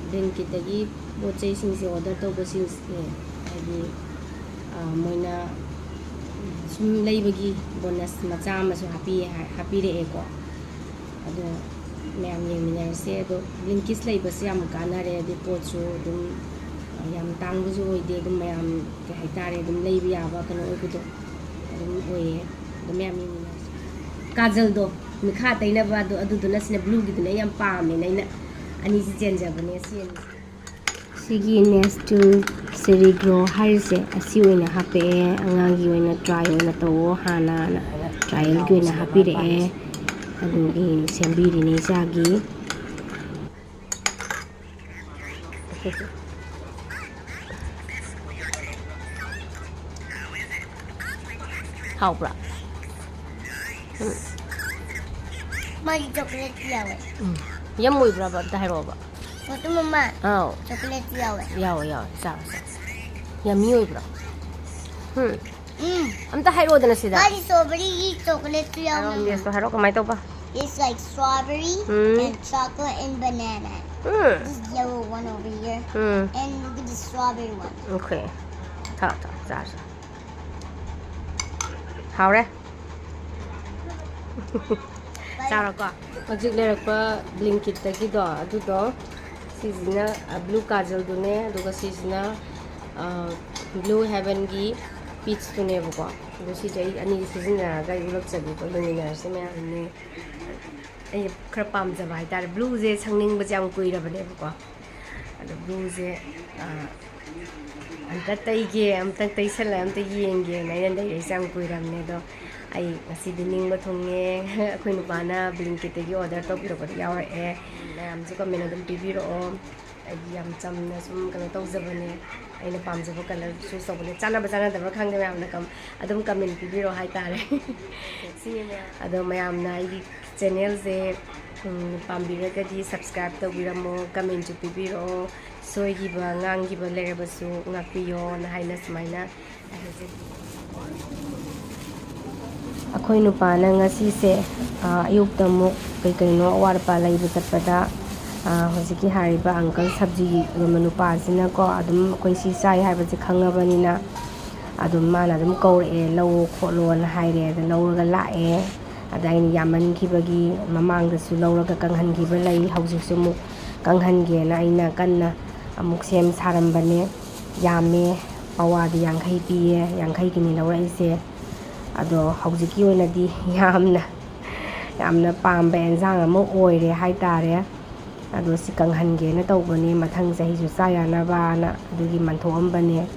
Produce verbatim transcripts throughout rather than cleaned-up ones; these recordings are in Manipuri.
ꯕ꯭ꯂꯤꯡꯀꯤꯠꯇꯒꯤ ꯄꯣꯠ ꯆꯩꯁꯤꯡꯁꯦ ꯑꯣꯔꯗꯔ ꯇꯧꯕꯁꯤꯡꯁꯦ, ꯍꯥꯏꯗꯤ, ꯑ, ꯃꯣꯏꯅ ꯁꯨꯝ ꯂꯩꯕꯒꯤ ꯕꯣꯅꯁ ꯃꯆꯥ ꯑꯃꯁꯨ ꯍꯥꯞꯄꯤꯌꯦ ꯍꯥꯏ, ꯍꯥꯞꯄꯤꯔꯛꯑꯦꯀꯣ꯫ ꯑꯗꯣ ꯃꯌꯥꯝ ꯌꯦꯡꯃꯤꯟꯅꯔꯁꯦ꯫ ꯑꯗꯣ ꯕ꯭ꯂꯤꯡꯀꯤꯠꯁ ꯂꯩꯕꯁꯦ ꯌꯥꯝ ꯀꯥꯟꯅꯔꯦ꯫ ꯑꯗꯩ ꯄꯣꯠꯁꯨ ꯑꯗꯨꯝ, ꯑ, ꯌꯥꯝ ꯇꯥꯡꯕꯁꯨ ꯑꯣꯏꯗꯦ꯫ ꯑꯗꯨꯝ ꯃꯌꯥꯝ, ꯀꯩ ꯍꯥꯏꯇꯥꯔꯦ, ꯑꯗꯨꯝ ꯂꯩꯕ ꯌꯥꯕ ꯀꯩꯅꯣ ꯑꯣꯏꯕꯗꯣ ꯑꯗꯨꯝ ꯑꯣꯏꯌꯦ꯫ ꯑꯗꯣ ꯃꯌꯥꯝ ꯌꯦꯡꯃꯤꯟꯅꯔꯁꯦ꯫ ꯀꯥꯖꯜꯗꯣ, ꯃꯤꯈꯥ ꯇꯩꯅꯕ ꯑꯗꯣ, ꯑꯗꯨꯗꯨꯅ, ꯁꯤꯅ ꯕ꯭ꯂꯨꯒꯤꯗꯨꯅ ꯌꯥꯝ ꯄꯥꯝꯃꯦꯅ ꯑꯩꯅ ꯑꯅꯤꯁꯤ ꯆꯦꯟꯖꯕꯅꯦ, ꯁꯤ ꯑꯅꯤꯁꯦ꯫ ꯁꯤꯒꯤ ꯅꯦꯁꯇꯨ ꯁꯦꯔꯤꯒ꯭ꯔꯣ ꯍꯥꯏꯔꯤꯁꯦ, ꯑꯁꯤ ꯑꯣꯏꯅ ꯍꯥꯞꯄꯛꯑꯦ꯫ "ꯑꯉꯥꯡꯒꯤ ꯑꯣꯏꯅ ꯇ꯭ꯔꯥꯏ ꯑꯣꯏꯅ ꯇꯧꯋꯣ ꯍꯥꯟꯅꯅ" ꯇ꯭ꯔꯥꯏꯌꯦꯜꯒꯤ ꯑꯣꯏꯅ ꯍꯥꯞꯄꯤꯔꯛꯑꯦ꯫ ꯑꯗꯨꯒꯤ ꯁꯦꯝꯕꯤꯔꯤꯅꯦ ꯏꯆꯥꯒꯤ꯫ ꯍꯥꯎꯕ꯭ꯔꯥ? ꯎꯝ꯫ ꯃꯥꯒꯤ ꯆꯣꯀ꯭ꯂꯦꯠ ꯌꯥꯎꯋꯦ꯫ ꯎꯝ꯫ ꯌꯝ ꯑꯣꯏꯕ꯭ꯔꯕ? ꯑꯝꯇ ꯍꯥꯏꯔꯛꯑꯣꯕ꯫ ꯃꯇꯨꯝ ꯑꯃ ꯑꯥꯎ꯫ ꯆꯣꯀ꯭ꯂꯦꯠ ꯌꯥꯎꯋꯦ꯫ ꯌꯥꯎꯋꯦ, ꯌꯥꯎꯋꯦ꯫ ꯆꯥꯎ, ꯆꯥꯎ꯫ ꯌꯝꯃꯤ ꯑꯣꯏꯕ꯭ꯔꯣ? ꯎꯝ꯫ ꯎꯝ꯫ ꯑꯝꯇ ꯍꯥꯏꯔꯛꯑꯣꯗꯅ ꯁꯤꯗ꯫ ꯃꯥꯒꯤ ꯁ꯭ꯇ꯭ꯔꯣꯕꯦꯔꯤꯒꯤ ꯆꯣꯀ꯭ꯂꯦꯠꯁꯨ ꯍꯥꯏꯔꯛꯑꯣ, ꯌꯥꯎꯔꯝꯃꯦ꯫ ꯇꯦꯁꯇꯣ ꯍꯥꯏꯔꯛꯑꯣ, ꯀꯃꯥꯏꯅ ꯇꯧꯕ? It's like strawberry um. And chocolate and banana. Um. This yellow one over here. Um. And look at the strawberry one. Okay꯫ ꯊꯥꯎ, ꯊꯥꯎ, ꯆꯥꯔꯁꯤ꯫ ꯍꯥꯎꯔꯦ꯫ ꯆꯥꯔꯣꯀꯣ꯫ ꯍꯧꯖꯤꯛ ꯂꯩꯔꯛꯄ ꯕ꯭ꯂꯤꯡꯀꯤꯠꯇꯒꯤꯗꯣ, ꯑꯗꯨꯗꯣ ꯁꯤꯁꯤꯅ, ꯑ, ꯕ꯭ꯂꯨ ꯀꯥꯖꯜꯗꯨꯅꯦ, ꯑꯗꯨꯒ ꯁꯤꯁꯤꯅ, ꯑ, ꯕ꯭ꯂꯨ ꯍꯦꯕꯟꯒꯤ ꯄꯤꯆꯇꯨꯅꯦꯕꯀꯣ꯫ ꯑꯗꯣ ꯁꯤꯁꯦ ꯑꯩ ꯑꯅꯤ ꯁꯤꯖꯤꯟꯅꯔꯒ ꯑꯩ ꯎꯠꯂꯛꯆꯒꯦꯀꯣ, ꯌꯦꯡꯃꯤꯟꯅꯔꯁꯤ ꯃꯌꯥꯝꯅꯦ꯫ ꯑꯩ ꯈꯔ ꯄꯥꯝꯖꯕ ꯍꯥꯏꯇꯥꯔꯦ, ꯕ꯭ꯂꯨꯁꯦ ꯁꯪꯅꯤꯡꯕꯁꯦ ꯌꯥꯝ ꯀꯨꯏꯔꯕꯅꯦꯕꯀꯣ꯫ ꯑꯗꯣ ꯕ꯭ꯂꯨꯁꯦ, ꯑ, ꯑꯝꯇ ꯇꯩꯒꯦ, ꯑꯝꯇ ꯇꯩꯁꯜꯂꯒ ꯑꯝꯇ ꯌꯦꯡꯒꯦꯅ ꯑꯩꯅ ꯂꯩꯔꯛꯏꯁꯦ ꯌꯥꯝ ꯀꯨꯏꯔꯕꯅꯦ꯫ ꯑꯗꯣ ꯑꯩ ꯉꯁꯤꯗꯤ ꯅꯤꯡꯕ ꯊꯨꯡꯉꯦ꯫ ꯑꯩꯈꯣꯏ ꯅꯨꯄꯥꯅ ꯕ꯭ꯂꯤꯡꯀꯤꯠꯇꯒꯤ ꯑꯣꯔꯗꯔ ꯇꯧꯕꯤꯔꯛꯄꯗ ꯌꯥꯎꯔꯛꯑꯦ꯫ ꯃꯌꯥꯝꯁꯨ ꯀꯃꯦꯟ ꯑꯗꯨꯝ ꯄꯤꯕꯤꯔꯛꯑꯣ꯫ ꯑꯩꯗꯤ ꯌꯥꯝ ꯆꯝꯅ ꯁꯨꯝ ꯀꯩꯅꯣ ꯇꯧꯖꯕꯅꯦ꯫ ꯑꯩꯅ ꯄꯥꯝꯖꯕ ꯀꯂꯔ ꯆꯨꯁ ꯇꯧꯕꯅꯦ꯫ ꯆꯥꯟꯅꯕ ꯆꯥꯟꯅꯗꯕ꯭ꯔꯥ ꯈꯪꯗꯦ, ꯃꯌꯥꯝꯅ ꯀꯝ-, ꯑꯗꯨꯝ ꯀꯃꯦꯟ ꯄꯤꯕꯤꯔꯛꯑꯣ ꯍꯥꯏꯇꯥꯔꯦ꯫ ꯁꯤꯅꯤ ꯃꯌꯥꯝ꯫ ꯑꯗꯣ ꯃꯌꯥꯝꯅ ꯑꯩꯒꯤ ꯆꯦꯅꯦꯜꯁꯦ, ꯎꯝ, ꯄꯥꯝꯕꯤꯔꯒꯗꯤ ꯁꯕꯁꯀ꯭ꯔꯥꯏꯕ ꯇꯧꯕꯤꯔꯝꯃꯣ, ꯀꯃꯦꯟꯁꯨ ꯄꯤꯕꯤꯔꯛꯑꯣ꯫ ꯁꯣꯏꯈꯤꯕ ꯉꯥꯡꯈꯤꯕ ꯂꯩꯔꯕꯁꯨ ꯉꯥꯛꯄꯤꯌꯣꯅ ꯍꯥꯏꯅ ꯁꯨꯃꯥꯏꯅ ꯍꯥꯏꯖꯒꯦ꯫ ꯑꯩꯈꯣꯏ ꯅꯨꯄꯥꯅ ꯉꯁꯤꯁꯦ, ꯑ, ꯑꯌꯨꯛꯇ ꯑꯃꯨꯛ ꯀꯩ ꯀꯩꯅꯣ ꯑꯋꯥꯠ ꯑꯄꯥ ꯂꯩꯕ ꯆꯠꯄꯗ ꯍꯧꯖꯤꯛꯀꯤ ꯍꯥꯏꯔꯤꯕ ꯑꯪꯀꯜ ꯁꯕꯖꯤ ꯌꯣꯟꯕ ꯅꯨꯄꯥꯁꯤꯅꯀꯣ, ꯑꯗꯨꯝ ꯑꯩꯈꯣꯏ ꯁꯤ ꯆꯥꯏ ꯍꯥꯏꯕꯁꯦ ꯈꯪꯉꯕꯅꯤꯅ, ꯑꯗꯨꯝ ꯃꯥꯅ ꯑꯗꯨꯝ ꯀꯧꯔꯛꯑꯦ, "ꯂꯧꯑꯣ ꯈꯣꯠꯂꯣꯅ" ꯍꯥꯏꯔꯦ꯫ ꯑꯗ ꯂꯧꯔꯒ ꯂꯥꯛꯑꯦ꯫ ꯑꯗ ꯑꯩꯅ ꯌꯥꯝꯃꯟꯈꯤꯕꯒꯤ ꯃꯃꯥꯡꯗꯁꯨ ꯂꯧꯔꯒ ꯀꯪꯍꯟꯈꯤꯕ ꯂꯩ, ꯍꯧꯖꯤꯛꯁꯨ ꯑꯃꯨꯛ ꯀꯪꯍꯟꯒꯦꯅ ꯑꯩꯅ ꯀꯟꯅ ꯑꯃꯨꯛ ꯁꯦꯝ ꯁꯥꯔꯝꯕꯅꯦ꯫ ꯌꯥꯝꯃꯦ, ꯄꯋꯥꯗꯤ ꯌꯥꯡꯈꯩ ꯄꯤꯌꯦ, ꯌꯥꯡꯈꯩꯒꯤꯅꯤ ꯂꯧꯔꯛꯏꯁꯦ꯫ ꯑꯗꯣ ꯍꯧꯖꯤꯛꯀꯤ ꯑꯣꯏꯅꯗꯤ ꯌꯥꯝꯅ, ꯌꯥꯝꯅ ꯄꯥꯝꯕ ꯑꯦꯟꯁꯥꯡ ꯑꯃ ꯑꯣꯏꯔꯦ ꯍꯥꯏꯇꯥꯔꯦ꯫ ꯑꯗꯣ ꯁꯤ ꯀꯪꯍꯟꯒꯦꯅ ꯇꯧꯕꯅꯦ, ꯃꯊꯪ ꯆꯍꯤꯁꯨ ꯆꯥ ꯌꯥꯅꯕꯅ ꯑꯗꯨꯒꯤ ꯃꯟꯊꯣꯛꯑꯝꯕꯅꯦ꯫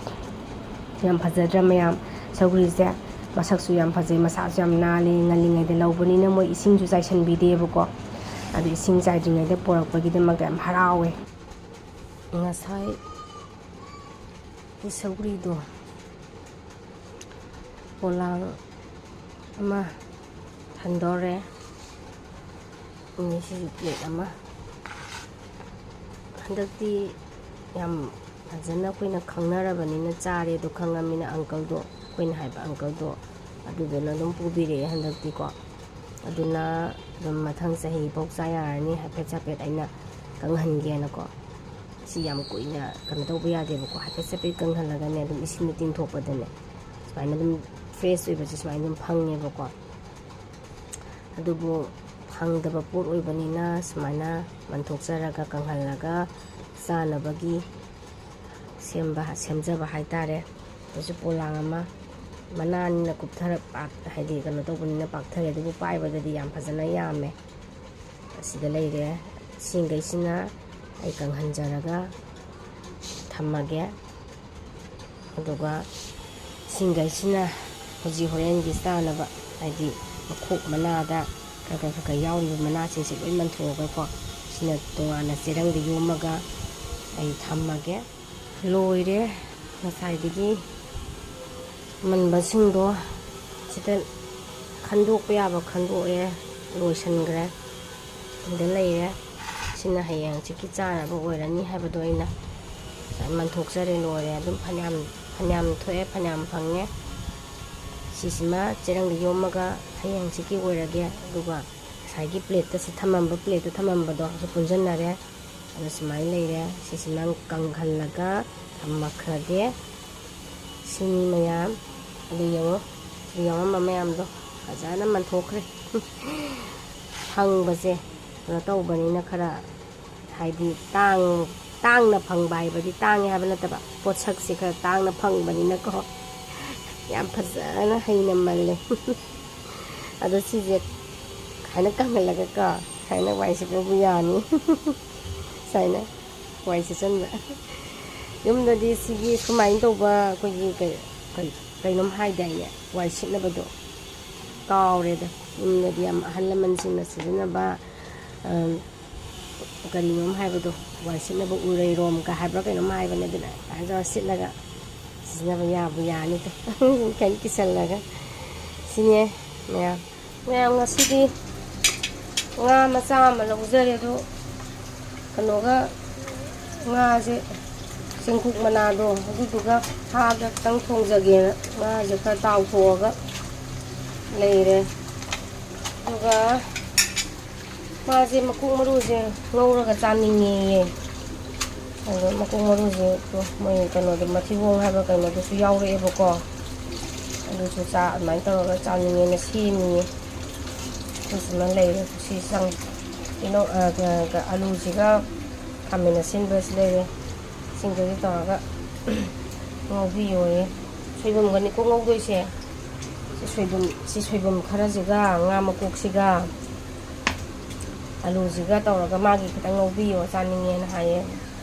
ꯌꯥꯝ ꯐꯖꯗ꯭ꯔꯥ ꯃꯌꯥꯝ? ꯁꯧꯒ꯭ꯔꯤꯁꯦ ꯃꯁꯛꯁꯨ ꯌꯥꯝ ꯐꯖꯩ, ꯃꯁꯥꯁꯨ ꯌꯥꯝ ꯅꯥꯜꯂꯦ꯫ ꯉꯜꯂꯤꯉꯩꯗ ꯂꯧꯕꯅꯤꯅ ꯃꯣꯏ ꯏꯁꯤꯡꯁꯨ ꯆꯥꯏꯁꯟꯕꯤꯗꯦꯕꯀꯣ꯫ ꯑꯗꯣ ꯏꯁꯤꯡ ꯆꯥꯏꯗ꯭ꯔꯤꯉꯩꯗ ꯄꯨꯔꯛꯄꯒꯤꯗꯃꯛꯇ ꯌꯥꯝ ꯍꯔꯥꯎꯋꯦ꯫ ꯉꯁꯥꯏ ꯁꯧꯒ꯭ꯔꯤꯗꯣ ꯄꯣꯂꯥꯡ ꯑꯃ ꯊꯟꯗꯣꯔꯦ꯫ ꯉꯁꯤꯁꯨ ꯄ꯭ꯂꯦꯠ ꯑꯃ꯫ ꯍꯟꯗꯛꯇꯤ ꯌꯥꯝ ꯐꯖꯅ ꯑꯩꯈꯣꯏꯅ ꯈꯪꯅꯔꯕꯅꯤꯅ, ꯆꯥꯔꯦꯗꯣ ꯈꯪꯉꯃꯤꯅ, ꯑꯪꯀꯜꯗꯣ, ꯑꯩꯈꯣꯏꯅ ꯍꯥꯏꯕ ꯑꯪꯀꯜꯗꯣ, ꯑꯗꯨꯗꯨꯅ ꯑꯗꯨꯝ ꯄꯨꯕꯤꯔꯛꯑꯦ ꯍꯟꯗꯛꯇꯤꯀꯣ꯫ ꯑꯗꯨꯅ ꯑꯗꯨꯝ ꯃꯊꯪ ꯆꯍꯤꯐꯥꯎ ꯆꯥ ꯌꯥꯔꯅꯤ꯫ ꯍꯥꯏꯐꯦꯠ ꯍꯥꯏꯐꯦꯠ ꯑꯩꯅ ꯀꯪꯍꯟꯒꯦꯅꯀꯣ꯫ ꯁꯤ ꯌꯥꯝ ꯀꯨꯏꯅ ꯀꯩꯅꯣ ꯇꯧꯕ ꯌꯥꯗꯦꯕꯀꯣ꯫ ꯍꯥꯏꯐꯦꯠ ꯍꯥꯏꯐꯦꯠ ꯀꯪꯍꯜꯂꯒꯅꯦ, ꯑꯗꯨꯝ ꯏꯁꯤꯡꯗ ꯇꯤꯡꯊꯣꯛꯄꯗꯅꯦ, ꯁꯨꯃꯥꯏꯅ ꯑꯗꯨꯝ ꯐ꯭ꯔꯦꯁ ꯑꯣꯏꯕꯁꯦ ꯁꯨꯃꯥꯏꯅ ꯑꯗꯨꯝ ꯐꯪꯉꯦꯕꯀꯣ꯫ ꯑꯗꯨꯕꯨ ꯐꯪꯗꯕ ꯄꯣꯠ ꯑꯣꯏꯕꯅꯤꯅ, ꯁꯨꯃꯥꯏꯅ ꯃꯟꯊꯣꯛꯆꯔꯒ, ꯀꯪꯍꯜꯂꯒ ꯆꯥꯅꯕꯒꯤ ꯁꯦꯝꯕ, ꯁꯦꯝꯖꯕ ꯍꯥꯏꯇꯥꯔꯦ꯫ ꯑꯗꯨꯁꯨ ꯄꯣꯂꯥꯡ ꯑꯃ, ꯃꯅꯥꯅꯤꯅ ꯀꯨꯞꯊꯔꯛꯄ, ꯍꯥꯏꯗꯤ ꯀꯩꯅꯣ ꯇꯧꯕꯅꯤꯅ ꯄꯥꯛꯊꯔꯦ, ꯑꯗꯨꯕꯨ ꯄꯥꯏꯕꯗꯗꯤ ꯌꯥꯝ ꯐꯖꯅ ꯌꯥꯝꯃꯦ꯫ ꯑꯁꯤꯗ ꯂꯩꯔꯦ꯫ ꯁꯤꯡꯈꯩꯁꯤꯅ ꯑꯩ ꯀꯪꯍꯟꯖꯔꯒ ꯊꯝꯃꯒꯦ꯫ ꯑꯗꯨꯒ ꯁꯤꯡꯈꯩꯁꯤꯅ ꯍꯧꯖꯤꯛ ꯍꯣꯔꯦꯟꯒꯤ ꯆꯥꯅꯕ, ꯍꯥꯏꯗꯤ ꯃꯈꯣꯛ ꯃꯅꯥꯗ ꯈꯔ ꯈꯔ ꯈꯔ ꯈꯔ ꯌꯥꯎꯔꯤꯕ ꯃꯅꯥꯁꯤꯡꯁꯦ ꯂꯣꯏ ꯃꯟꯊꯣꯛꯑꯒꯀꯣ, ꯁꯤꯅ ꯇꯣꯉꯥꯟꯅ ꯆꯦꯔꯪꯗ ꯌꯣꯝꯃꯒ ꯑꯩ ꯊꯝꯃꯒꯦ꯫ ꯂꯣꯏꯔꯦ꯫ ꯉꯁꯥꯏꯗꯒꯤ ꯃꯟꯕꯁꯤꯡꯗꯣ ꯁꯤꯗ ꯈꯟꯗꯣꯛꯄ ꯌꯥꯕ ꯈꯟꯗꯣꯛꯑꯦ, ꯂꯣꯏꯁꯤꯟꯈ꯭ꯔꯦ꯫ ꯁꯤꯗ ꯂꯩꯔꯦ꯫ ꯁꯤꯅ ꯍꯌꯦꯡ ꯍꯪꯆꯤꯠꯀꯤ ꯆꯥꯅꯕ ꯑꯣꯏꯔꯅꯤ ꯍꯥꯏꯕꯗꯣ ꯑꯩꯅ ꯉꯁꯥꯏ ꯃꯟꯊꯣꯛꯆꯔꯦ, ꯂꯣꯏꯔꯦ꯫ ꯑꯗꯨꯝ ꯐꯅꯌꯥꯝ, ꯐꯅꯌꯥꯝ ꯊꯣꯛꯑꯦ, ꯐꯅꯌꯥꯝ ꯐꯪꯉꯦ꯫ ꯁꯤꯁꯤꯃ ꯆꯦꯔꯪꯗ ꯌꯣꯝꯃꯒ ꯍꯌꯦꯡ ꯍꯪꯆꯤꯠꯀꯤ ꯑꯣꯏꯔꯒꯦ꯫ ꯑꯗꯨꯒ ꯉꯁꯥꯏꯒꯤ ꯄ꯭ꯂꯦꯠꯇ ꯁꯤ ꯊꯝꯃꯝꯕ, ꯄ꯭ꯂꯦꯠꯇ ꯊꯝꯃꯝꯕꯗꯣ ꯁꯤ ꯄꯨꯟꯁꯤꯟꯅꯔꯦ꯫ ꯑꯗꯣ ꯁꯨꯃꯥꯏꯅ ꯂꯩꯔꯦ꯫ ꯁꯤꯁꯤꯅ ꯀꯪꯍꯜꯂꯒ ꯊꯝꯃꯛꯈ꯭ꯔꯒꯦ꯫ ꯁꯤꯅꯤ ꯃꯌꯥꯝ꯫ ꯑꯗꯨ ꯌꯦꯡꯉꯣ꯫ ꯁꯤ ꯌꯥꯎꯔꯝꯕ ꯃꯌꯥꯝꯗꯣ ꯐꯖꯅ ꯃꯟꯊꯣꯛꯈ꯭ꯔꯦ꯫ ꯐꯪꯕꯁꯦ ꯀꯩꯅꯣ ꯇꯧꯕꯅꯤꯅ ꯈꯔ ꯍꯥꯏꯗꯤ ꯇꯥꯡ-, ꯇꯥꯡꯅ ꯐꯪꯕ ꯍꯥꯏꯕꯗꯤ ꯇꯥꯡꯉꯦ ꯍꯥꯏꯕ ꯅꯠꯇꯕ, ꯄꯣꯠꯁꯛꯁꯦ ꯈꯔ ꯇꯥꯡꯅ ꯐꯪꯕꯅꯤꯅꯀꯣ꯫ ꯌꯥꯝ ꯐꯖꯅ ꯍꯩꯅ ꯃꯜꯂꯦ꯫ ꯑꯗꯣ ꯁꯤꯁꯦ ꯍꯥꯏꯅ ꯀꯪꯍꯜꯂꯒꯀꯣ, ꯍꯥꯏꯅ ꯋꯥꯏ ꯁꯤꯠꯄꯕꯨ ꯌꯥꯅꯤ꯫ ꯁꯨꯃꯥꯏꯅ ꯋꯥꯏ ꯁꯤꯠꯆꯟꯕ꯫ ꯌꯨꯝꯗꯗꯤ ꯁꯤꯒꯤ ꯁꯨꯃꯥꯏꯅ ꯇꯧꯕ ꯑꯩꯈꯣꯏꯒꯤ ꯀꯩ-, ꯀꯩ-, ꯀꯩꯅꯣꯝ ꯍꯥꯏꯗꯥꯏꯅꯦ, ꯋꯥꯏ ꯁꯤꯠꯅꯕꯗꯣ? ꯀꯥꯎꯔꯦꯗ꯫ ꯌꯨꯝꯗꯗꯤ ꯌꯥꯝ ꯑꯍꯜ ꯂꯃꯟꯁꯤꯡꯅ ꯁꯤꯖꯤꯟꯅꯕ, ꯑꯝ, ꯀꯔꯤꯅꯣꯝ ꯍꯥꯏꯕꯗꯣ, ꯋꯥꯏ ꯁꯤꯠꯅꯕ ꯎꯔꯩꯔꯣꯝꯒ ꯍꯥꯏꯕ꯭ꯔꯥ ꯀꯩꯅꯣꯝ ꯍꯥꯏꯕꯅꯦ꯫ ꯑꯗꯨꯅ ꯑꯗꯨꯃꯥꯏꯅ ꯇꯧꯔ ꯁꯤꯠꯂꯒ ꯁꯤꯖꯤꯟꯅꯕ ꯌꯥꯕꯨ ꯌꯥꯅꯤꯗ꯫ ꯈꯤꯇꯪ ꯀꯤꯁꯜꯂꯒ꯫ ꯁꯤꯅꯦ ꯃꯌꯥꯝ꯫ ꯃꯌꯥꯝ ꯉꯁꯤꯗꯤ ꯉꯥ ꯃꯆꯥ ꯑꯃ ꯂꯧꯖꯔꯦ꯫ ꯑꯗꯣ ꯀꯩꯅꯣꯒ, ꯉꯥꯁꯦ ꯆꯦꯡꯀꯨꯞ ꯃꯅꯥꯗꯣ ꯑꯗꯨꯗꯨꯒ ꯊꯥꯛꯑꯒ ꯈꯤꯇꯪ ꯊꯣꯡꯖꯒꯦꯅ ꯉꯥꯁꯦ ꯈꯔ ꯇꯥꯎꯊꯣꯛꯑꯒ ꯂꯩꯔꯦ꯫ ꯑꯗꯨꯒ ꯃꯥꯁꯦ ꯃꯀꯣꯛ ꯃꯔꯨꯁꯦ ꯉꯧꯔꯒ ꯆꯥꯅꯤꯡꯉꯦꯌꯦ꯫ ꯑꯗꯣ ꯃꯀꯣꯛ ꯃꯔꯨꯁꯦ ꯃꯣꯏ ꯀꯩꯅꯣꯗꯣ, ꯃꯊꯤꯕꯣꯡ ꯍꯥꯏꯕ ꯀꯩꯅꯣꯗꯨꯁꯨ ꯌꯥꯎꯔꯛꯑꯦꯕꯀꯣ꯫ ꯑꯗꯨꯁꯨ ꯆꯥ-, ꯑꯗꯨꯃꯥꯏꯅ ꯇꯧꯔꯒ ꯆꯥꯅꯤꯡꯉꯦꯅ ꯁꯦꯝꯃꯤꯌꯦ꯫ ꯑꯗꯨꯁꯤꯃ ꯂꯩꯔꯦ꯫ ꯁꯤ ꯆꯪ-, ꯇꯤꯜꯍꯧ, ꯑ, ꯑ, ꯑꯂꯨꯁꯤꯒ ꯈꯥꯃꯦꯟ ꯑꯁꯤꯟꯕꯁꯤ ꯂꯩꯔꯦ꯫ ꯁꯤꯡꯗꯨꯗꯤ ꯇꯧꯔꯒ ꯉꯧꯕꯤꯌꯣꯌꯦ꯫ ꯁꯣꯏꯕꯨꯝꯒꯅꯤꯀꯣ ꯉꯧꯗꯣꯏꯁꯦ꯫ ꯁꯤ ꯁꯣꯏꯕꯨꯝ, ꯁꯤ ꯁꯣꯏꯕꯨꯝ ꯈꯔꯁꯤꯒ ꯉꯥ ꯃꯀꯣꯛꯁꯤꯒ ꯑꯂꯨꯁꯤꯒ ꯇꯧꯔꯒ ꯃꯥꯒꯤ ꯈꯤꯇꯪ ꯉꯧꯕꯤꯌꯣ, ꯆꯥꯅꯤꯡꯉꯦꯅ ꯍꯥꯏꯌꯦ꯫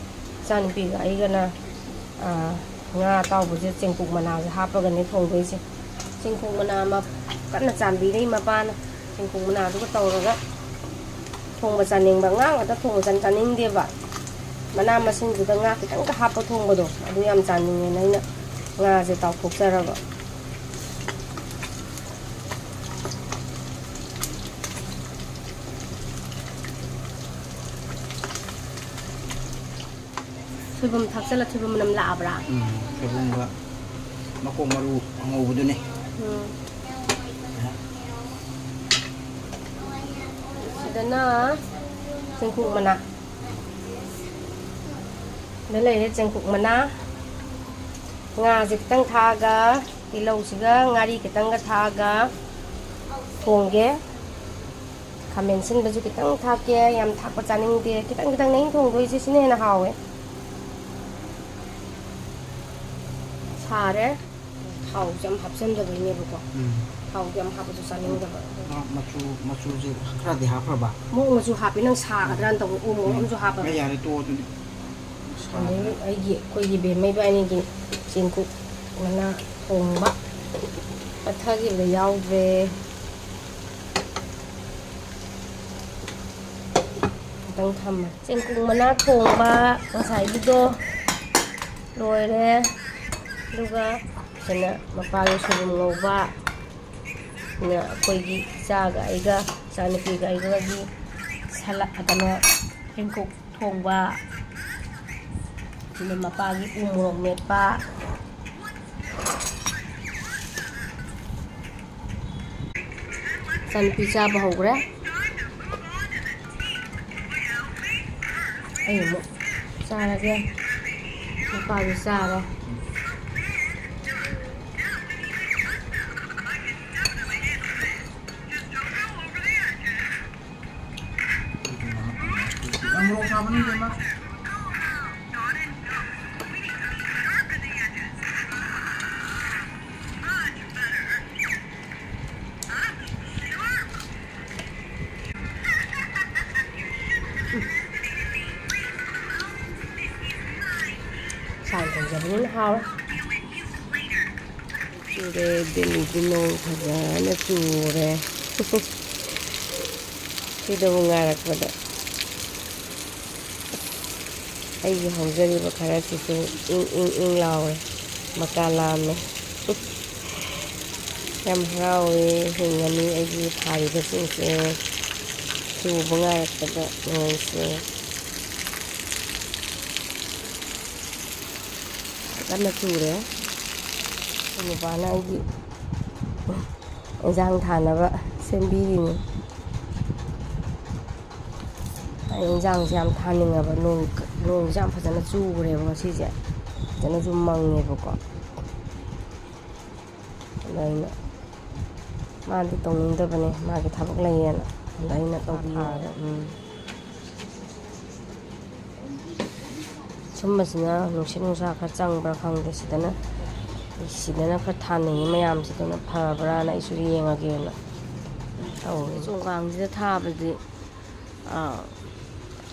ꯏꯆꯥꯅꯨꯄꯤꯒ ꯑꯩꯒꯅ, ꯑꯥ, ꯉꯥ ꯑꯇꯥꯎꯕꯁꯦ ꯆꯦꯡꯀꯨꯞ ꯃꯅꯥꯁꯦ ꯍꯥꯞꯄꯒꯅꯦ ꯊꯣꯡꯗꯣꯏꯁꯦ꯫ ꯆꯦꯡꯀꯨꯞ ꯃꯅꯥ ꯑꯃ ꯀꯟꯅ ꯆꯥꯟꯕꯤꯔꯤ ꯃꯄꯥꯅ꯫ ꯆꯦꯡꯀꯨꯞ ꯃꯅꯥꯗꯨꯒ ꯇꯧꯔꯒ ꯊꯣꯡꯕ ꯆꯥꯅꯤꯡꯕ꯫ ꯉꯥ ꯉꯥꯛꯇ ꯊꯣꯡꯕ ꯆꯥꯅꯤꯡꯗꯦꯕ꯫ ꯃꯅꯥ ꯃꯁꯤꯡꯗꯨꯗ ꯉꯥ ꯈꯤꯇꯪꯒ ꯍꯥꯞꯄ ꯊꯣꯡꯕꯗꯣ, ꯑꯗꯨ ꯌꯥꯝ ꯆꯥꯅꯤꯡꯉꯦꯅ ꯑꯩꯅ ꯉꯥꯁꯦ ꯇꯥꯎꯊꯣꯛꯆꯔꯕ꯫ ꯁꯣꯏꯕꯨꯝ ꯊꯥꯛꯆꯜꯂ ꯁꯣꯏꯕꯨꯝ ꯃꯅꯝ ꯂꯥꯛꯑꯕ꯭ꯔꯥ? ꯎꯝ, ꯁꯣꯏꯕꯨꯝꯒ ꯃꯀꯣꯛ ꯃꯔꯨ ꯑꯉꯧꯕꯗꯨꯅꯦ꯫ ꯎꯝ꯫ ꯑꯗꯨꯅ ꯆꯦꯡꯀꯨꯛ ꯃꯅꯥ꯫ ꯑꯗ ꯂꯩꯔꯦ ꯆꯦꯡꯀꯨꯛ ꯃꯅꯥ꯫ ꯉꯥꯁꯦ ꯈꯤꯇꯪ ꯊꯥꯛꯑꯒ, ꯇꯤꯜꯍꯧꯁꯤꯒ ꯉꯥꯔꯤ ꯈꯤꯇꯪꯒ ꯊꯥꯛꯑꯒ ꯊꯣꯡꯒꯦ꯫ ꯈꯥꯃꯦꯟ ꯁꯤꯟꯕꯁꯨ ꯈꯤꯇꯪ ꯊꯥꯛꯀꯦ, ꯌꯥꯝ ꯊꯥꯛꯄ ꯆꯥꯅꯤꯡꯗꯦ꯫ ꯈꯤꯇꯪ ꯈꯤꯇꯪꯅꯦ ꯑꯩꯅ ꯊꯣꯡꯗꯣꯏꯁꯦ, ꯁꯤꯅ ꯍꯦꯟꯅ ꯍꯥꯎꯋꯦ꯫ ꯁꯥꯔꯦ꯫ ꯊꯥꯎꯁꯦ ꯌꯥꯝ ꯍꯥꯞꯆꯟꯗꯕꯩꯅꯦꯕꯀꯣ꯫ ꯎꯝ꯫ ꯊꯥꯎꯁꯦ ꯌꯥꯝ ꯍꯥꯞꯄꯁꯨ ꯆꯥꯅꯤꯡꯗꯕ꯫ ꯃꯥ ꯃꯆꯨ, ꯃꯆꯨꯁꯦ ꯈꯔꯗꯤ ꯍꯥꯞꯈ꯭ꯔꯕ? ꯃꯣꯔꯣꯛ ꯃꯆꯨ ꯍꯥꯞꯄꯦ, ꯅꯪ ꯁꯥꯒꯗ꯭ꯔꯥꯅ ꯇꯧꯕ꯫ ꯎ ꯃꯣꯔꯣꯛ ꯑꯃꯁꯨ ꯍꯥꯞꯄꯕ꯫ ꯑꯦ, ꯌꯥꯔꯦ, ꯇꯣꯛꯑꯣ ꯑꯗꯨꯗꯤ꯫ ꯑꯗꯩ ꯑꯩꯒꯤ, ꯑꯩꯈꯣꯏꯒꯤ ꯕꯦꯝꯃ ꯏꯕꯥꯅꯤꯒꯤ ꯆꯦꯡꯀꯨꯞ ꯃꯅꯥ ꯊꯣꯡꯕ꯫ ꯄꯠꯊꯈꯤꯕꯗ ꯌꯥꯎꯗ꯭ꯔꯦ꯫ ꯈꯤꯇꯪ ꯊꯝꯃꯦ꯫ ꯆꯦꯡꯀꯨꯞ ꯃꯅꯥ ꯊꯣꯡꯕ ꯉꯁꯥꯏꯒꯤꯗꯣ ꯂꯣꯏꯔꯦ꯫ ꯑꯗꯨꯒ ꯁꯤꯅ ꯃꯄꯥꯟꯒꯤ ꯁꯣꯏꯕꯨꯝ ꯉꯧꯕ꯫ ꯁꯤꯅ ꯑꯩꯈꯣꯏꯒꯤ ꯏꯆꯥꯒ ꯑꯩꯒ, ꯏꯆꯥꯅꯨꯄꯤꯒ ꯑꯩꯒꯒꯤ ꯁꯂꯥꯠ, ꯀꯩꯅꯣ, ꯆꯦꯡꯀꯨꯞ ꯊꯣꯡꯕ꯫ ꯁꯤꯅ ꯃꯄꯥꯒꯤ ꯎ ꯃꯣꯔꯣꯛ ꯃꯦꯠꯄ꯫ ꯏꯆꯥꯅꯨꯄꯤ ꯆꯥꯕ ꯍꯧꯈ꯭ꯔꯦ꯫ ꯑꯩ ꯑꯃꯨꯛ ꯆꯥꯔꯒꯦ꯫ ꯃꯄꯥꯁꯨ ꯆꯥꯔꯦ꯫ ꯌꯥꯝ ꯃꯣꯔꯣꯛ ꯁꯥꯕꯅꯤ, ꯏꯕꯦꯝꯃ꯫ ꯁꯥꯅ ꯊꯣꯡꯖꯕꯅꯤꯅ ꯍꯥꯎꯔꯦ꯫ ꯆꯨꯔꯦ, ꯗꯦꯜꯂꯤꯗꯤ ꯅꯣꯡ ꯐꯖꯅ ꯆꯨꯔꯦ꯫ ꯁꯤꯗꯕꯨ ꯉꯥꯏꯔꯛꯄꯗ ꯑꯩꯒꯤ ꯍꯧꯖꯔꯤꯕ ꯈꯔꯁꯤꯁꯨ ꯏꯪ ꯏꯪ ꯏꯪ ꯂꯥꯎꯔꯦ, ꯃꯀꯥ ꯂꯥꯝꯃꯦ꯫ ꯌꯥꯝ ꯍꯔꯥꯎꯋꯦ, ꯍꯤꯡꯉꯅꯤ ꯑꯩꯒꯤ ꯊꯥꯔꯤꯕꯁꯤꯡꯁꯦ꯫ ꯆꯨꯕ ꯉꯥꯏꯔꯛꯄꯗ ꯅꯣꯡꯁꯦ꯫ ꯀꯟꯅ ꯆꯨꯔꯦ꯫ ꯑꯩꯈꯣꯏ ꯅꯨꯄꯥꯅ ꯑꯩꯒꯤ ꯏꯟꯖꯥꯡ ꯊꯥꯅꯕ ꯁꯦꯝꯕꯤꯔꯤꯅꯤ꯫ ꯏꯟꯖꯥꯡꯁꯦ ꯌꯥꯝ ꯊꯥꯅꯤꯡꯉꯕ, ꯅꯣꯡ, ꯅꯣꯡꯁꯦ ꯌꯥꯝ ꯐꯖꯅ ꯆꯨꯈ꯭ꯔꯦꯕ ꯉꯁꯤꯁꯦ, ꯐꯖꯅꯁꯨ ꯃꯪꯉꯦꯕꯀꯣ꯫ ꯑꯗ ꯑꯩꯅ, ꯃꯥꯗꯤ ꯇꯧꯅꯤꯡꯗꯕꯅꯦ, ꯃꯥꯒꯤ ꯊꯕꯛ ꯂꯩꯌꯦꯅ, ꯑꯗ ꯑꯩꯅ ꯇꯧꯕꯤꯌꯣ ꯍꯥꯏꯕ꯫ ꯎꯝ꯫ ꯁꯨꯝꯕꯁꯤꯅ ꯅꯨꯡꯁꯤꯠ ꯅꯨꯡꯁꯥ ꯈꯔ ꯆꯪꯕ꯭ꯔꯥ ꯈꯪꯗꯦ, ꯁꯤꯗꯅ, ꯁꯤꯗꯅ ꯈꯔ ꯊꯥꯅꯩꯌꯦ ꯃꯌꯥꯝꯁꯤꯗꯅ, ꯐꯕ꯭ꯔꯥꯅ ꯑꯩꯁꯨ ꯌꯦꯡꯉꯒꯦꯅ ꯇꯧꯔꯦ꯫ ꯆꯣꯡꯒꯥꯡꯁꯤꯗ ꯊꯥꯕꯗꯤ, ꯑꯥ,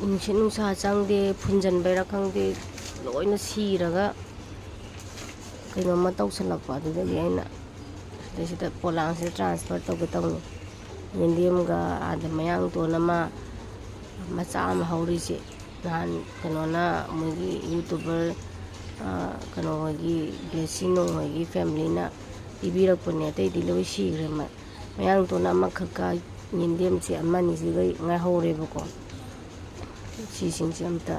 ꯅꯨꯡꯁꯤꯠ ꯅꯨꯡꯁꯥ ꯆꯪꯗꯦ, ꯐꯨꯟꯖꯟꯕꯩꯔꯥ ꯈꯪꯗꯦ, ꯂꯣꯏꯅ ꯁꯤꯔꯒ ꯀꯩꯅꯣꯝꯃ ꯇꯧꯁꯜꯂꯛꯄ꯫ ꯑꯗꯨꯗꯒꯤ ꯑꯩꯅ ꯁꯤꯗꯩꯁꯤꯗ ꯄꯣꯂꯥꯡꯁꯤꯗ transfer ꯇꯧꯒꯦ ꯇꯧꯅꯤ꯫ ꯌꯦꯟꯗꯦꯝꯒ ꯑꯥꯗ ꯃꯌꯥꯡꯇꯣꯟ ꯑꯃ ꯃꯆꯥ ꯑꯃ ꯍꯧꯔꯤꯁꯦ, ꯅꯍꯥꯟ ꯀꯩꯅꯣꯅ, ꯃꯣꯏꯒꯤ YouTuber, ꯑꯥ, ꯀꯩꯅꯣ ꯍꯣꯏꯒꯤ, ꯕ꯭ꯂꯦꯁꯤ ꯅꯨꯡ ꯍꯣꯏꯒꯤ familyꯅ ꯄꯤꯕꯤꯔꯛꯄꯅꯦ, ꯑꯇꯩꯗꯤ ꯂꯣꯏ ꯁꯤꯈ꯭ꯔꯦ꯫ ꯃ-, ꯃꯌꯥꯡꯇꯣꯟ ꯑꯃꯈꯛꯀ ꯌꯦꯟꯗꯦꯝꯁꯦ ꯑꯃ ꯑꯅꯤꯁꯤꯒ ꯉꯥꯏꯍꯧꯔꯦꯕꯀꯣ꯫ ꯁꯤꯁꯤꯡꯁꯦ ꯑꯝꯇ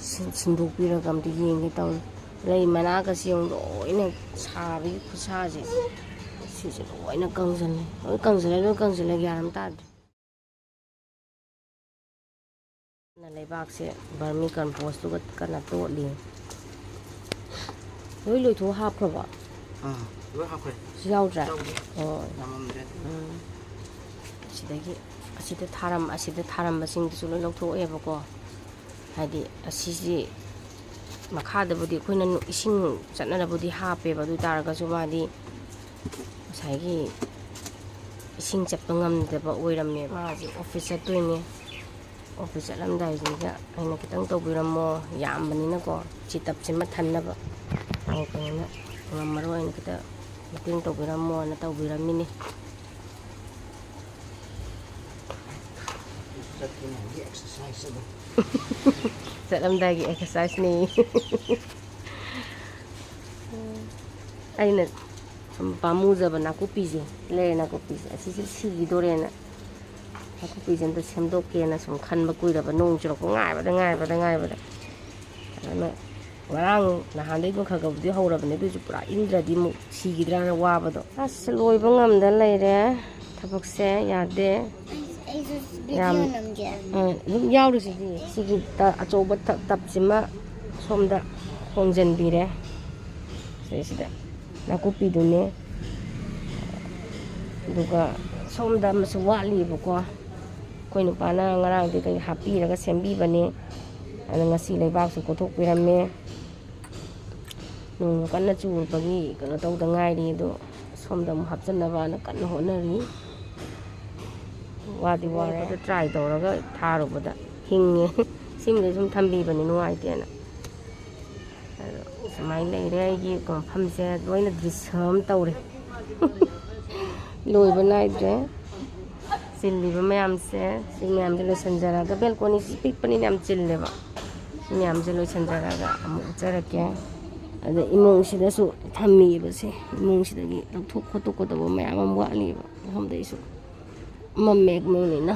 ꯁꯤ-, ꯁꯤꯟꯗꯣꯛꯄꯤꯔꯒ ꯑꯝꯇ ꯌꯦꯡꯒꯦ ꯇꯧꯅꯤ꯫ ꯂꯩ ꯃꯅꯥꯒꯁꯦ ꯌꯦꯡꯉꯨ, ꯂꯣꯏꯅ ꯁꯥꯕꯒꯤ ꯈꯨꯠꯁꯥꯁꯦ꯫ ꯁꯤꯁꯦ ꯂꯣꯏꯅ ꯀꯪꯁꯤꯜꯂꯦ, ꯂꯣꯏ ꯀꯪꯁꯤꯜꯂꯦ, ꯂꯣꯏ ꯀꯪꯁꯤꯜꯂꯦ, ꯒ꯭ꯌꯥꯟ ꯑꯃ ꯇꯥꯗ꯭ꯔꯦ꯫ ꯂꯩꯕꯥꯛꯁꯦ vermi compost ꯀꯟꯅ ꯇꯣꯠꯂꯤ꯫ ꯂꯣꯏ ꯂꯣꯏꯊꯣꯛ ꯍꯥꯞꯈ꯭ꯔꯕꯣ? ꯑꯥ, ꯂꯣꯏ ꯍꯥꯞꯈ꯭ꯔꯦ꯫ ꯁꯤ ꯌꯥꯎꯗ꯭ꯔꯦ? ꯌꯥꯎꯗꯦ꯫ ꯑꯣ꯫ ꯌꯥꯝꯃꯝꯗ꯭ꯔꯦ꯫ ꯎꯝ꯫ ꯑꯁꯤꯗꯒꯤ, ꯑꯁꯤꯗ ꯊꯥꯔꯝ-, ꯑꯁꯤꯗ ꯊꯥꯔꯝꯕꯁꯤꯡꯗꯨꯁꯨ ꯂꯣꯏ ꯂꯧꯊꯣꯛꯑꯦꯕꯀꯣ꯫ ꯍꯥꯏꯗꯤ ꯑꯁꯤꯁꯤ ꯃꯈꯥꯗꯕꯨꯗꯤ ꯑꯩꯈꯣꯏꯅ ꯅꯨ-, ꯏꯁꯤꯡ ꯆꯠꯅꯅꯕꯕꯨꯗꯤ ꯍꯥꯞꯄꯦꯕ, ꯑꯗꯨ ꯑꯣꯏ ꯇꯥꯔꯒꯁꯨ ꯃꯥꯗꯤ ꯉꯁꯥꯏꯒꯤ ꯏꯁꯤꯡ ꯆꯠꯄ ꯉꯝꯗꯕ ꯑꯣꯏꯔꯝꯃꯦꯕ꯫ ꯃꯥꯁꯦ office ꯆꯠꯇꯣꯏꯅꯦ꯫ Office ꯆꯠꯂꯝꯗꯥꯏꯁꯤꯗ ꯑꯩꯅ ꯈꯤꯇꯪ ꯇꯧꯕꯤꯔꯝꯃꯣ, ꯌꯥꯝꯕꯅꯤꯅꯀꯣ, ꯁꯤ tubꯁꯤꯃ ꯊꯟꯅꯕ꯫ ꯑꯩꯅ ꯉꯝꯃꯔꯣꯏ, ꯑꯩꯅ ꯈꯤꯇ ꯃꯇꯦꯡ ꯇꯧꯕꯤꯔꯝꯃꯣꯅ ꯇꯧꯕꯤꯔꯝꯃꯤꯅꯤ꯫ ꯆꯠꯇ꯭ꯔꯤꯉꯩꯒꯤ exercise ꯑꯗꯣ꯫ ꯆꯠꯂꯝꯗꯥꯏꯒꯤ exerciseꯅꯤ꯫ ꯑꯩꯅ ꯁꯨꯝ ꯄꯥꯝꯃꯨꯖꯕ ꯅꯥꯀꯨꯞꯄꯤꯁꯦ, ꯂꯩꯔ ꯅꯥꯀꯨꯞꯄꯤꯁꯦ, ꯑꯁꯤꯁꯦ ꯁꯤꯈꯤꯗꯣꯔꯦꯅ ꯅꯥꯀꯨꯞꯄꯤꯁꯦ ꯑꯝꯇ ꯁꯦꯝꯗꯣꯛꯀꯦꯅ ꯁꯨꯝ ꯈꯟꯕ ꯀꯨꯏꯔꯕ, ꯅꯣꯡ ꯆꯨꯔꯛꯄ ꯉꯥꯏꯕꯗ, ꯉꯥꯏꯕꯗ, ꯉꯥꯏꯕꯗ꯫ ꯑꯗꯨꯅ ꯉꯔꯥꯡ ꯅꯍꯥꯟꯗꯩ ꯑꯗꯨꯝ ꯈꯔ ꯈꯔꯕꯨꯗꯤ ꯍꯧꯔꯕꯅꯦ, ꯑꯗꯨꯏꯁꯨ ꯄꯨꯔꯥ ꯏꯪꯗ꯭ꯔꯗꯤ ꯑꯃꯨꯛ ꯁꯤꯈꯤꯗ꯭ꯔꯥꯅ ꯋꯥꯕꯗꯣ꯫ ꯑꯁ, ꯂꯣꯏꯕ ꯉꯝꯗ ꯂꯩꯔꯦ, ꯊꯕꯛꯁꯦ ꯌꯥꯗꯦ꯫ ꯑꯩꯁꯨ ꯌꯥꯝ, video ꯅꯝꯒꯦ꯫ ꯑ, ꯑꯗꯨꯝ ꯌꯥꯎꯔꯤꯁꯤꯗꯤ꯫ ꯁꯤꯒꯤ ꯇ-, ꯑꯆꯧꯕ ꯇ-, ꯇꯞꯁꯤꯃ ꯁꯣꯝꯗ ꯍꯣꯡꯖꯟꯕꯤꯔꯦ꯫ ꯁꯤꯗꯩꯁꯤꯗ ꯅꯥꯀꯨꯞꯄꯤꯗꯨꯅꯦ꯫ ꯑꯗꯨꯒ ꯁꯣꯝꯗ ꯑꯃꯁꯨ ꯋꯥꯠꯂꯤꯕꯀꯣ꯫ ꯑꯩꯈꯣꯏ ꯅꯨꯄꯥꯅ ꯉꯔꯥꯡꯗꯤ ꯀꯩ ꯍꯥꯞꯄꯤꯔꯒ ꯁꯦꯝꯕꯤꯕꯅꯦ꯫ ꯑꯗꯣ ꯉꯁꯤ ꯂꯩꯕꯥꯛꯁꯨ ꯀꯣꯠꯊꯣꯛꯄꯤꯔꯝꯃꯦ꯫ ꯅꯣꯡ ꯀꯟꯅ ꯆꯨꯔꯨꯕꯒꯤ ꯀꯩꯅꯣ ꯇꯧꯗ ꯉꯥꯏꯔꯤ꯫ ꯑꯗꯣ ꯁꯣꯝꯗ ꯑꯃꯨꯛ ꯍꯥꯞꯆꯟꯅꯕꯅ ꯀꯟꯅ ꯍꯣꯠꯅꯔꯤ꯫ ꯋꯥꯗꯤ ꯋꯥꯔꯦ꯫ ꯑꯗꯣ try ꯇꯧꯔꯒ ꯊꯥꯔꯨꯕꯗ ꯍꯤꯡꯉꯦ꯫ ꯁꯤꯃꯗꯤ ꯁꯨꯝ ꯊꯝꯕꯤꯕꯅꯤ ꯅꯨꯡꯉꯥꯏꯇꯦꯅ꯫ ꯑꯗꯣ ꯁꯨꯃꯥꯏꯅ ꯂꯩꯔꯦ ꯑꯩꯒꯤ ꯃꯐꯝꯁꯦ꯫ ꯂꯣꯏꯅ ꯗ꯭ꯔꯤꯁ ꯑꯃ ꯇꯧꯔꯦ꯫ ꯂꯣꯏꯕ ꯅꯥꯏꯗ꯭ꯔꯦ꯫ ꯆꯤꯜꯂꯤꯕ ꯃꯌꯥꯝꯁꯦ, ꯁꯤ ꯃꯌꯥꯝꯁꯦ ꯂꯣꯏꯁꯤꯟꯖꯔꯒ, balconyꯁꯤ ꯄꯤꯛꯄꯅꯤꯅ ꯌꯥꯝ ꯆꯤꯜꯂꯦꯕ꯫ ꯁꯤ ꯃꯌꯥꯝꯁꯦ ꯂꯣꯏꯁꯤꯟꯖꯔꯒ ꯑꯃꯨꯛ ꯎꯠꯆꯔꯛꯀꯦ꯫ ꯑꯗ ꯏꯃꯨꯡꯁꯤꯗꯁꯨ ꯊꯝꯃꯤꯕꯁꯦ, ꯏꯃꯨꯡꯁꯤꯗꯒꯤ ꯂꯧꯊꯣꯛ ꯈꯣꯠꯇꯣꯛꯀꯗꯕ ꯃꯌꯥꯝ ꯑꯃ ꯋꯥꯠꯂꯤꯕ꯫ ꯃꯐꯝꯗꯩꯁꯨ ꯃꯝꯃꯦ ꯏꯃꯨꯡꯅꯤꯅ꯫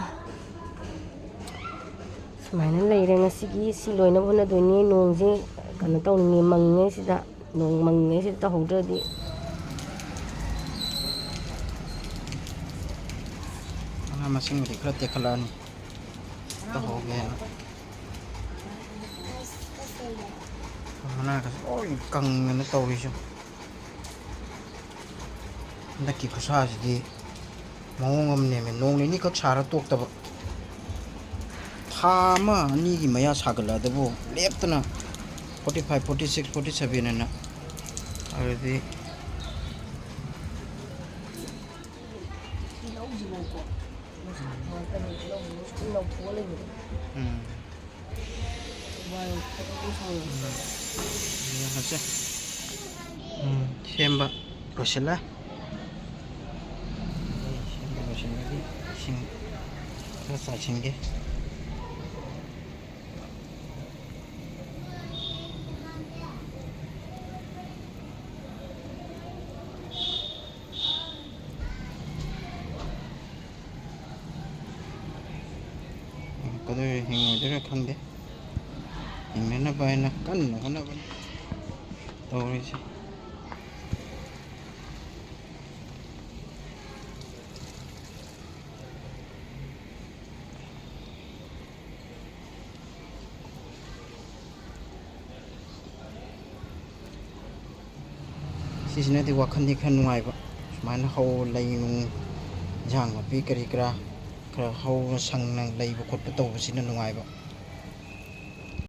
ꯁꯨꯃꯥꯏꯅ ꯂꯩꯔꯦ ꯉꯁꯤꯒꯤ꯫ ꯁꯤ ꯂꯣꯏꯅꯕ ꯍꯣꯠꯅꯗꯣꯏꯅꯤ꯫ ꯅꯣꯡꯁꯦ ꯀꯩꯅꯣ ꯇꯧꯅꯤꯡꯉꯤ, ꯃꯪꯉꯤꯉꯩꯁꯤꯗ, ꯅꯣꯡ ꯃꯪꯉꯤꯉꯩꯁꯤꯗ ꯇꯧꯍꯧꯗ꯭ꯔꯗꯤ꯫ ꯃꯅꯥ ꯃꯁꯤꯡꯕꯨꯗꯤ ꯈꯔ ꯇꯦꯛꯈꯠꯂꯛꯑꯅꯤ꯫ ꯇꯧꯍꯧꯒꯦ ꯍꯥꯏꯅ꯫ ꯃꯅꯥꯒꯁꯦ ꯂꯣꯏ ꯀꯪꯗꯅ ꯇꯧꯔꯤꯁꯦ꯫ ꯍꯟꯗꯛꯀꯤ ꯈꯨꯠꯁꯥꯁꯤꯗꯤ ꯃꯑꯣꯡ ꯑꯃꯅꯦꯃꯦ꯫ ꯅꯣꯡ ꯅꯤꯅꯤꯈꯛ ꯁꯥꯔ ꯇꯣꯛꯇꯕ, ꯊꯥ ꯑꯃ ꯑꯅꯤꯒꯤ ꯃꯌꯥ ꯁꯥꯒꯠꯂꯛꯑꯗꯕꯨ ꯂꯦꯞꯇꯅ forty five, forty six, forty seven ꯍꯥꯏꯅ꯫ ꯑꯗꯨꯗꯤ ꯎꯝ꯫ ꯎꯝ, ꯌꯦꯡꯉꯁꯦ꯫ ꯎꯝ, ꯁꯦꯝꯕ ꯂꯣꯏꯁꯤꯜꯂꯦ꯫ ꯁꯦꯝꯕ ꯂꯣꯏꯁꯤꯟꯕꯒꯤ ꯏꯁꯤꯡ ꯈꯔ ꯆꯥꯏꯁꯤꯟꯒꯦ꯫ ꯍꯤꯡꯉꯛꯀꯗꯣꯏꯔꯥ ꯍꯤꯡꯉꯣꯏꯗꯣꯏꯔꯥ ꯈꯪꯗꯦ꯫ ꯍꯤꯡꯅꯅꯕ ꯍꯥꯏꯅ ꯀꯟꯅ ꯍꯣꯠꯅꯕꯅꯤ ꯇꯧꯔꯤꯁꯦ꯫ ꯁꯤꯁꯤꯅꯗꯤ ꯋꯥꯈꯜꯗꯤ ꯈꯔ ꯅꯨꯡꯉꯥꯏꯕ꯫ ꯁꯨꯃꯥꯏꯅ ꯍꯧ ꯂꯩ ꯅꯨꯡ, ꯏꯟꯖꯥꯡ ꯅꯥꯄꯤ ꯀꯔꯤ ꯀꯔꯥ ꯈꯔ ꯍꯧꯅ ꯁꯪꯅ ꯂꯩꯕ ꯈꯣꯠꯄ ꯇꯧꯕꯁꯤꯅ ꯅꯨꯡꯉꯥꯏꯕ꯫